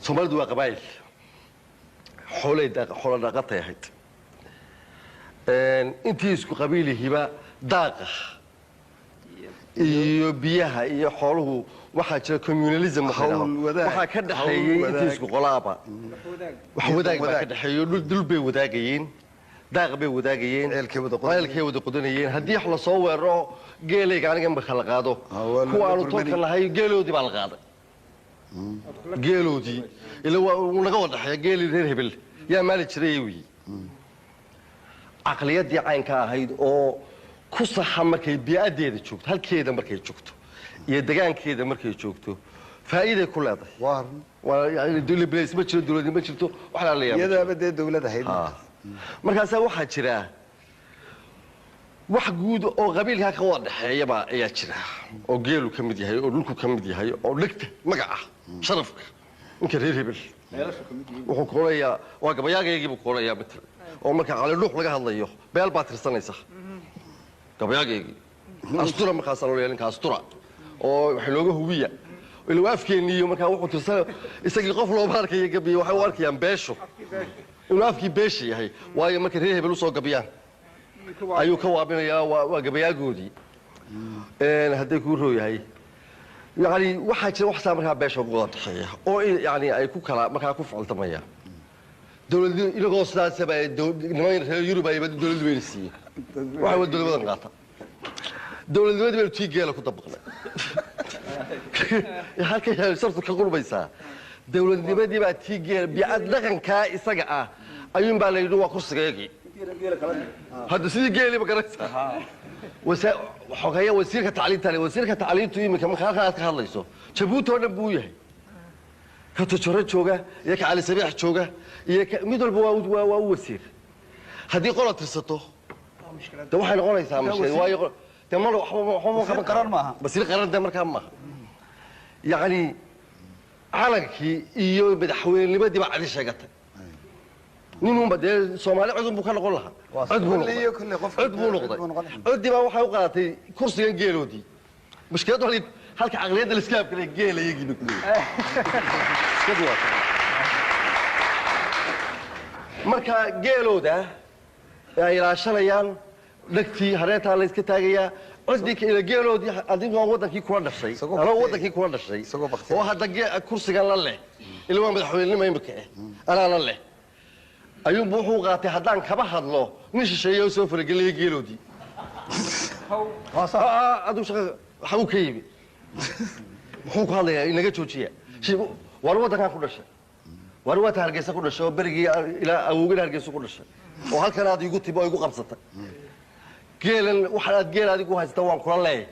Soomaalidu waa qabaayil, xoolay xoolo dhaqatay ahayd. Intii isku qabiilihiba daaqa iyo biyaha iyo xooluhu, waxaa jira communalism waxa la yidhaahdo. Hawl wadaag. Waxaa ka dhexeeyey Hawl intii wadaag. isku qolaaba wax wadaag baa ka dhexeeyo. Dhul bay wadaagayeen, daaq bay wadaagayeen. Ceelkay wada qodanayeen. Ceelkay wada qodanayeen. Haddii wax lasoo weeraro, geelayga aniga marka la qaado, Ah, waa la kuwa aanu burburinay. tolka nahay geeloodii baa la qaaday. Geeloodii ila waa uu naga wada dhexeeya, geelii reer hebel yaa maali jiray wiyi. Caqliyadii caynka ahayd oo ku saxa markay bii'adeeda joogto, halkeeda markay joogto iyo degaankeeda markay joogto, faa'iiday ku leedahay. Waa run. Waa yani dowlad ma jiro, dowladi ma jirto, wax la yaabo. Iyadaaba dee dawlad ahayd. Markaasaa waxaa jira wax guud oo qabiilkaa ka wada dhexeeyaba ayaa jira, oo geelu ka mid yahay, oo dhulku ka mid yahay, oo dhegta magaca sharafka ninka reer hebel wuxuu kuonayaa waa gabayaagaygii buu kuonayaa matal. Oo marka Cali Dhuux laga hadlayo, beel baa tirsanaysa gabayaagaygii astura. Markaasaa loo ninka astura oo waxa looga hubiya ila waa afkeeniyo. Markaa wuxuu tirsan isagii qof looma arkayo gabiyo, waxay u arkayaan beesho inuu afkii beesha yahay, waayo markay reer hebel usoo gabiyaan ayuu ka waabinayaa, waa gabayaagoodii. Hadday kuu roo yahay, yani waxaa jira waxsaa markaa beesha uga wada dhexeeya oo yani ay ku kala markaa ku ficiltamayaan. Dowlad inagoo sidaasaba niman reer Yurub ayba dowlad weyna siiyey, waxay wada dowlad wadan qaata. Dowladnimadii baynu tii geela ku dabaqnay. Halkay shartu ka qurbaysaa, dowladnimadii baa tii geela biicad dhaqankaa isaga ah ayuun baa la yidhi waa kursigaygii. Hadda sidii geeliba garanaysaa. Xogeeya wasiirka tacliinta le, wasiirka tacliintu iminka marka halkan aad ka hadlayso, Jabuuti oo dhan buu yahay. Ka Tojoro jooga iyo ka Cali Sabiix jooga iyo mid walba waa u wasiir. Haddii qola tirsato, de waxay noqonaysaa mushkilad, waayo de mar waxba ma qaban qaran maaha. Wasiir qaran de markaa maaha. Yacni calankii iyo madaxweynenimadii baa cadi sheegatay. Ninunba dee Soomaali codun buu ka noqon lahaa. Cod buu Kulli iyo noqday. Kulli qof Cod buu cod noqday. buu noqonaya. Coddii baa waxay u qaadatay kursigan geeloodii. Mushkiladu halka caqliyadda la iska habkalay, geela iyagii bay ku leeyihin. Mushkiladu waa taa. Marka geelooda ay ilaashanayaan, dhegtii hareertaa la iska taagayaa, coddii ila geeloodii adigoo wadankii kula dhashay Isagoo anoo baktiyay. Wadankii kula dhashay Isagoo baktiyay. Oo hadda kursigan la leh, ila waa madaxweynenimo imika eh, anaa la leh, ayuunbu wuxuu qaatay haddaan kaba hadlo nin shisheeye oo soo faragelaya geeloodii. Adigu shaqa waxa uu ka yimi muxuu ku hadlayaa? Inaga joojiya. Waar waddankan ku dhashay, waar waata Hargeysa ku dhashay, oo berigii ilaa awowgana Hargeysa ku dhashay, oo halkan aad igu timi oo igu qabsatay geelan. Waxaan aad geel adigu haysata waan kula leeyahay.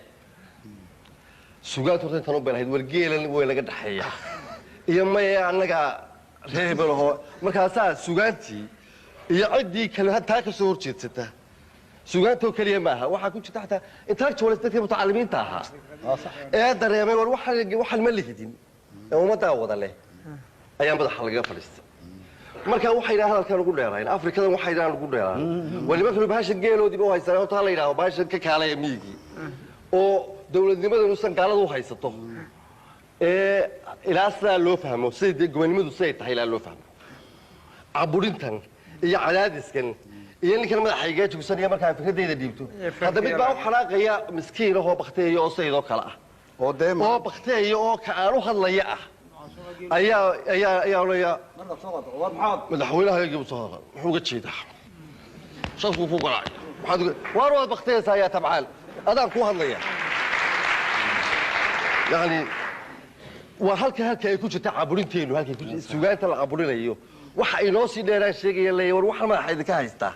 Sugaanta horta intan u belahayd, war geelan way laga dhexeeya iyo maya annaga reer hebel ahoo. Markaasaa sugaantii iyo ciddii kale taa ka soo horjeedsata. Sugaantoo keliya maaha, waxaa ku jirta xataa intellectuals, dadkii mutacalimiinta ahaa ee dareemay war waxaan ma lihidin ee ummaddaa wada leh ayaa madaxa lagaga fadhiistay. Marka waxay yidhahaan hadalkan ugu dheerayn Afrikadan, waxay yidhahaan ugu dheeraan waa nimankan bahashan geeloodiiba u haystaan. Horta ha la yidhaho bahashan ka kaalaya miyigii oo dowladnimadan usan gaalada u haysato ee ilaa sidaa loo fahmo, siday dee gobonimadu siday tahay ilaa loo fahmo, caburintan iyo cadaadiskan iyo ninkan madaxa iga jugsanaya markaan fikradayda dhiibto. Hadda mid baa u xanaaqaya miskiin ahoo bakteeya oo sidaydoo kale ah oo dee oo bakteeya oo ka aan u hadlaya ah ayaa odhanaya madaxweynaha soo hadla muxuu uga jeedaa, shafkuu ku garaacaya. Maxaad waar waad bakteyaysaa ayaa tabcaan adaan kuu hadlaya. Yani waa halka ay ku jirta caburinteenu, halkay ku sugaanta la caburinayo. Waxa inoo sii dheeraan sheegaya leeya war waxaan madaxa idinka haystaa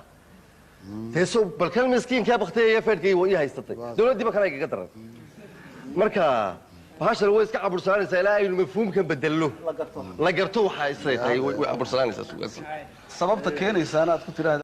teeso, bal kan miskiinkaa bakteeya feedhkay ii haysatay, dowladdiiba kana igaga daran. Marka bahashan way iska cabursanaanaysaa ilaa aynu mafhuumkan bedelno, la garto waxa isay tahay. Way cabursanaanaysaa sugaantii. Sababta keenaysaana aad ku tiraahda.